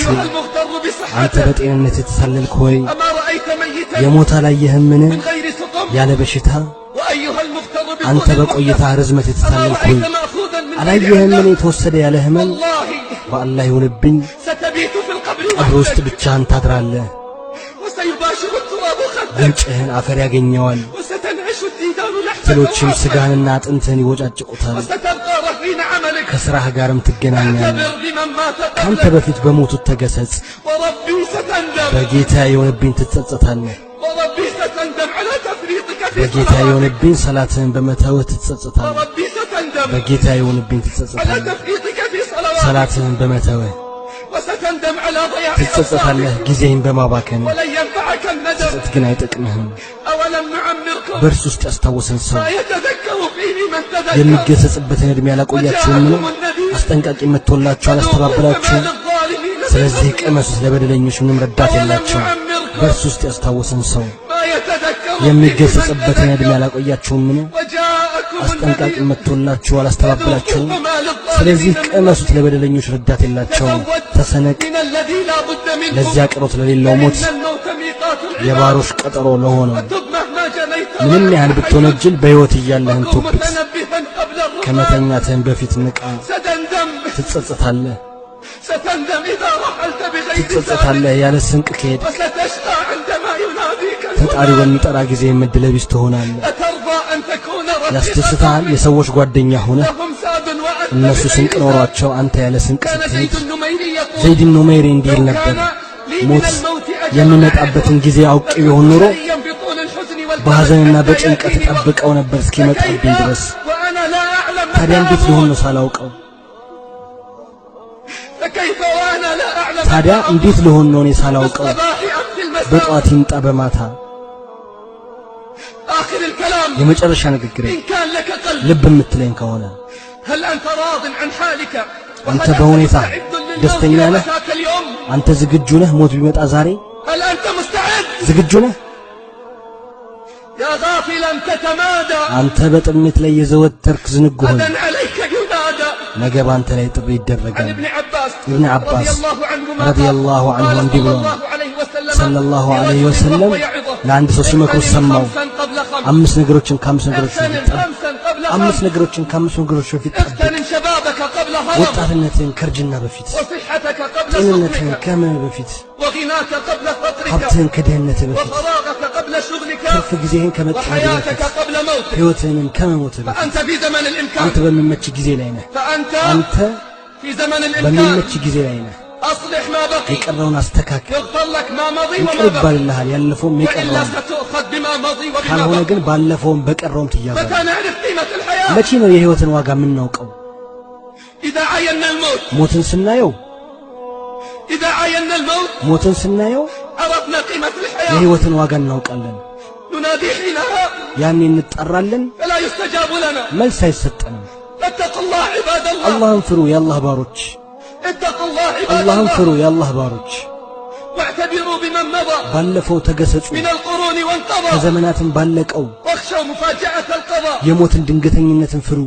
ሆይ፣ أيها المغتر አንተ بصحته በጤንነት የተታለልክ ሆይ፣ أما رأيت ميتا የሞተ አላየህምን? من غير سقم ያለ በሽታ። وأيها المغتر አንተ بطول በቆይታ المدة ርዝመት أما የተታለልክ ሆይ፣ رأيت مأخوذا من غير አላየህምን? علة የተወሰደ ያለ ህመም። والله በአላህ ይሁንብኝ፣ ستبيت في القبر ቀብር ውስጥ وحدك ብቻህን ታድራለህ። وسيباشر التراب خدك ጉንጭህን አፈር ያገኘዋል። وستنعش الديدان لحمك ትሎችም وعظمك ስጋህንና አጥንትህን ይወጫጭቁታል። وستبقى رهين عملك ከሥራህ ጋርም ትገናኛለህ። اعتبر بمن مات ከአንተ قبلك በፊት በሞቱት ተገሰጽ። وربي ستندم በጌታ የሆነብኝ ትጸጸታለህ። وربي ستندم على تفريطك في በጌታ صلواتك የሆነብኝ ሰላትህን በመተውህ ትጸጸታለህ። وربي ستندم በጌታ የሆነብኝ على ትጸጸታለህ። تفريطك في صلواتك ሰላትህን በመተውህ وستندم على ضياع ትጸጸታለህ። أوقاتك ጊዜህን በማባከን ولن ينفعك الندم ጸጸት ግን አይጠቅምህም። أولم نعمركم በእርሱ ውስጥ ያስታወሰን ሰው ما يتذكر فيه من تذكر የሚገሰጽበትን ዕድሜ አላቆያችሁምን? وجاءكم النذير አስጠንቃቂ መጥቶላችሁ فذوقوا فما አላስተባበላችሁም? للظالمين من ስለዚህ نصير ቅመሱት፣ ለበደለኞች ምንም ረዳት أولم የላቸውም። نعمركم በእርሱ ውስጥ ያስታወሰን ሰው ما يتذكر فيه من የሚገሰጽበትን ዕድሜ تذكر አላቆያችሁምን? وجاءكم አስጠንቃቂ النذير መጥቶላችሁ አላስተባበላችሁም? فذوقوا فما ስለዚህ للظالمين من ቅመሱት፣ نصير ለበደለኞች ረዳት የላቸውም። تزود ተሰነቅ من الذي لا بد منه ለዚያ ቀሮት ለሌለው ሞት فإن الموت ميقات العباد የባሮች ቀጠሮ ለሆነው። وتب مهما جنيت ምንም وأنت ያህል حي ብትወነጅል በሕይወት እያለህን وكن ቶብት። متنبها قبل الرقاد ከመተኛትህን በፊት ንቃ። ستندم ትጸጸታለህ፣ ستندم إذا رحلت بغير زاد ትጸጸታለህ ያለ ስንቅ ከሄድክ። وستشقى عندما يناديك ፈጣሪው المنادي በሚጠራ ጊዜ ዕድለቢስ ትሆናለህ። أترضى أن تكون رفيق ያስደስትሃል قوم የሰዎች ጓደኛ ሆነህ لهم زاد وأنت እነሱ ስንቅ بغير زاد ኖሯቸው አንተ ያለ ስንቅ كان ስትሄድ። زيد النميري يقول ዘይድ ኑመይሪ እንዲህ ይል لو ነበር፣ كان لي من ሞት الموت أجل የሚመጣበትን أعرفه ጊዜ አውቄ ቢሆን لكنت ኖሮ حريا بطول الحزن والكرب በሐዘንና حتى በጭንቀት يأتيني وقت እጠብቀው ነበር እስኪመጣብኝ فكيف ድረስ። وأنا لا أعلم متى ታዲያ እንዴት ሊሆን أموت ነው ሳላውቀው? فكيف وأنا لا أعلم متى ታዲያ እንዴት أموت ልሆን ነው እኔ في ሳላውቀው? الصباح أم في المساء በጠዋት ይምጣ በማታ። آخر الكلام የመጨረሻ ንግግሬ إن كان لك قلب ልብ የምትለኝ ከሆነ هل أنت راض عن حالك አንተ وهل أنت በሁኔታ مستعد للموت ደስተኛ لو ነህ? أتاك اليوم አንተ ዝግጁ ነህ? ሞት ቢመጣ ዛሬ هل أنت مستعد ዝግጁ ነህ? يا غافلا تتمادى አንተ በጥሜት ላይ የዘወተርክ ዝንጉ ሆይ፣ غدا عليك ينادى ነገ በአንተ ላይ ጥሪ عن ይደረጋል። ابن عباس ኢብን رضي አባስ الله عنهما رضي قال الله عنه قال እንዲህ صلى ብለዋል። الله عليه وسلم صلى الله عليه لرجل وسلم وهو يعظه ለአንድ ሰው ሲመክሩት اغتنم ሰማው። خمسا قبل خمس አምስት ነገሮችን ከአምስት ነገሮች اغتنم በፊት ጠብቅ። خمسا قبل አምስት خمس ነገሮችን ከአምስት ነገሮች በፊት ጠብቅ። اغتنم شبابك قبل هرم ወጣትነትህን ከእርጅና በፊት፣ وصحتك قبل ጤንነትህን سقمك ከህመም በፊት፣ وغناك قبل فقرك ሀብትህን ከድህነትህ በፊት፣ وفراغك قبل شغلك ትርፍ ጊዜህን ከመጠመድ وحياتك በፊት፣ قبل موتك ሕይወትህንም ከመሞትህ በፊት። فأنت في زمن አንተ الإمكان በሚመች ጊዜ ላይ ነህ። فأنت አንተ في زمن الإمكان በሚመች ጊዜ ላይ ነህ። أصلح ما بقي የቀረውን አስተካክል። يغفر لك ما مضي ይቅር وما بقي ይባልልሃል ያለፈውም وإلا የቀረውም። ستؤخذ بما مضي وبما ካልሆነ بقي ግን ባለፈውም በቀረውም متى ትያዛለህ። نعرف قيمة الحياة መቼ ነው የሕይወትን ዋጋ የምናውቀው? إذا عاينا الموت ሞትን ስናየው إذا عاينا الموت ሞትን ስናየው عرفنا قيمة الحياة የሕይወትን ዋጋ እናውቃለን። ننادي حينها ያኔ እንጠራለን፣ فلا يستجاب لنا መልስ አይሰጠንም። فاتقوا الله عباد الله አላህን ፍሩ የአላህ ባሮች፣ اتقوا الله عباد አላህን الله ፍሩ የአላህ ባሮች። واعتبروا بمن مضى ባለፈው ተገሰጹ፣ من القرون وانقضى ከዘመናትን ባለቀው واخشوا مفاجأة القضاء የሞትን ድንገተኝነትን ፍሩ።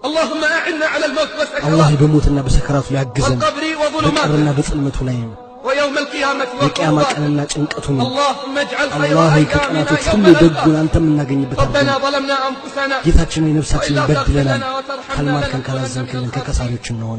اللهم أعنا على الموت አላህ والسكرات በሞትና በሰከራቱ ላይ አግዘን፣ والقبر በቀብርና وظلماته በጽልመቱ ላይ ነው፣ ويوم القيامة የቅያማ وكرباته ቀንና ጭንቀቱን ነው። اللهم اجعل خير አላህ ሆይ أيامنا ከቀናቶች يوم ሁሉ نلقاك ደጉን አንተ የምናገኝበት ربنا አድርገን። ظلمنا أنفسنا ጌታችን ሆይ ነፍሳችንን وإلا تغفر በድለናል፣ لنا وترحمنا ካልማርከን لنكونن من ካላዘንክልን الخاسرين ከከሳሪዎች እንሆን።